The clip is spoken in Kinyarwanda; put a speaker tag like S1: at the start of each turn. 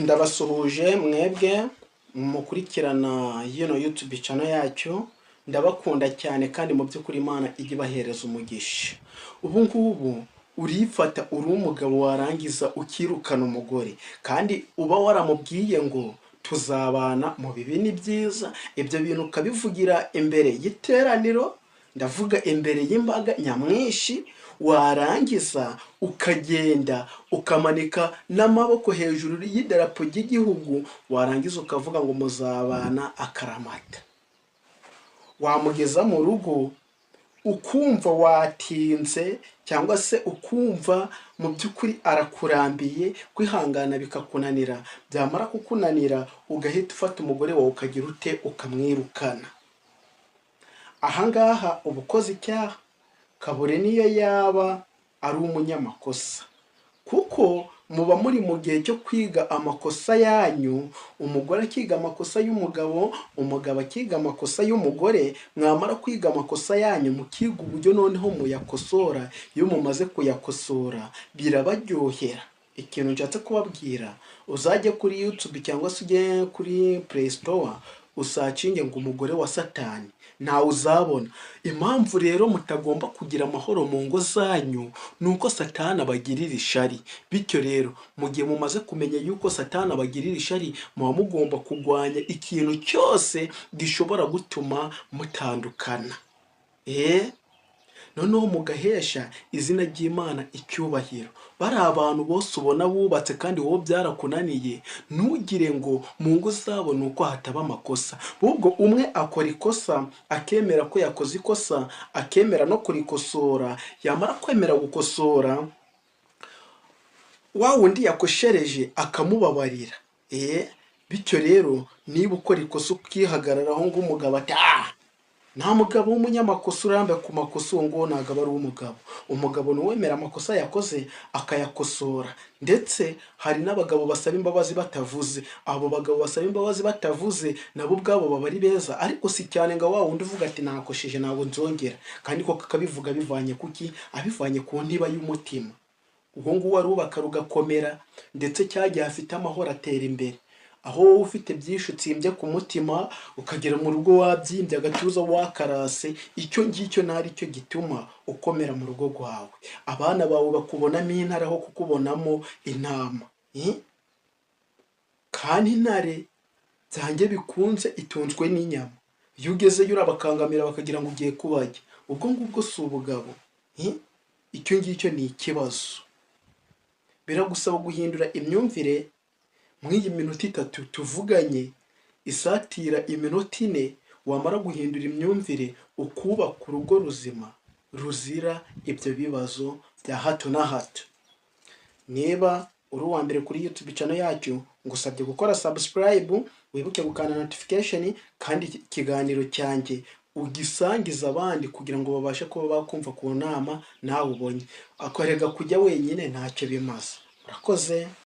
S1: Ndabasuhuje mwebwe mukurikirana yino YouTube channel yacu. Ndabakunda cyane kandi mu by'ukuri Imana ijya ibahereza umugisha. Ubu ngubu urifata uri umugabo, warangiza ukirukana umugore kandi uba waramubwiye ngo tuzabana mu bibi ni byiza. Ibyo bintu ukabivugira imbere y'iteraniro, ndavuga imbere y'imbaga nyamwinshi, warangiza ukagenda ukamanika n'amaboko hejuru y'idarapo ry'igihugu, warangiza ukavuga ngo muzabana akaramata. Wamugeza mu rugo ukumva watinze, cyangwa se ukumva mu by'ukuri arakurambiye, kwihangana bikakunanira. Byamara kukunanira ugahita ufata umugore wawe ukagira ute? Ukamwirukana. Ahangaha uba ukoze icyaha, kabure niyo yaba ari umunyamakosa, kuko muba muri mu gihe cyo kwiga amakosa yanyu. Umugore akiga amakosa y'umugabo, umugabo akiga amakosa y'umugore. Mwamara kwiga amakosa yanyu, mukiga uburyo noneho muyakosora. Iyo mumaze kuyakosora birabaryohera. Ikintu nshatse kubabwira, uzajye kuri YouTube cyangwa se ujye kuri Play Store, usearchinge ngo "Umugore wa Satani", ntawe uzabona. Impamvu rero mutagomba kugira amahoro mu ngo zanyu ni uko Satani abagirira ishari. Bityo rero, mu gihe mumaze kumenya yuko Satani abagirira ishari, muba mugomba kurwanya ikintu cyose gishobora gutuma mutandukana, noneho mugahesha izina ry'Imana icyubahiro. Bari abantu bose ubona bubatse kandi wowe byarakunaniye, ntugire ngo mu ngo zabo ni uko hataba amakosa. Ahubwo umwe akora ikosa akemera ko yakoze ikosa, akemera no kurikosora. Yamara kwemera gukosora, wa wundi yakoshereje akamubabarira. Bityo rero, niba ukora ikosa ukihagararaho ngo umugabo ati: "Ah, nta mugabo w'umunyamakosa uramba ku makosa", uwo nguwo ntabwo aba ari umugabo. Umugabo ni uwemera amakosa yakoze akayakosora. Ndetse hari n'abagabo basaba imbabazi batavuze. Abo bagabo basaba imbabazi batavuze nabo ubwabo baba ari beza, ariko si cyane ngo wa wundi uvuga ati: "Nakosheje, ntabwo nzongera", kandi koko akabivuga bivanye kuki? Abivanye ku ntiba y'umutima. Uwo nguwo arubaka rugakomera, ndetse cyagihe afite amahoro atera imbere. Aho wowe ufite byinshi utsimbye ku mutima, ukagera mu rugo wabyimbye agatuza, wakarase, icyo ngicyo ntari cyo gituma ukomera mu rugo rwawe. Abana bawe bakubonamo intare aho kukubonamo intama. Kandi intare byange bikunze itunzwe n'inyama. Iyo ugezeyo urabakangamira bakagira ngo ugiye kubarya. Ubwo ngubwo si ubugabo. Icyo ngicyo ni ikibazo. Biragusaba guhindura imyumvire. Mw'iyi minota 3 tuvuganye isatira iminota 4, wamara guhindura imyumvire ukubaka urugo ruzima ruzira ibyo bibazo bya hato na hato. Niba uri uwa mbere kuri YouTube channel yacu, ngusabye gukora subscribe, wibuke gukanda notification, kandi ikiganiro cyanjye ugisangiza abandi kugira ngo babashe kuba bakumva ku nama nawe ubonye. Akorega kujya wenyine ntacyo bimaze. Murakoze.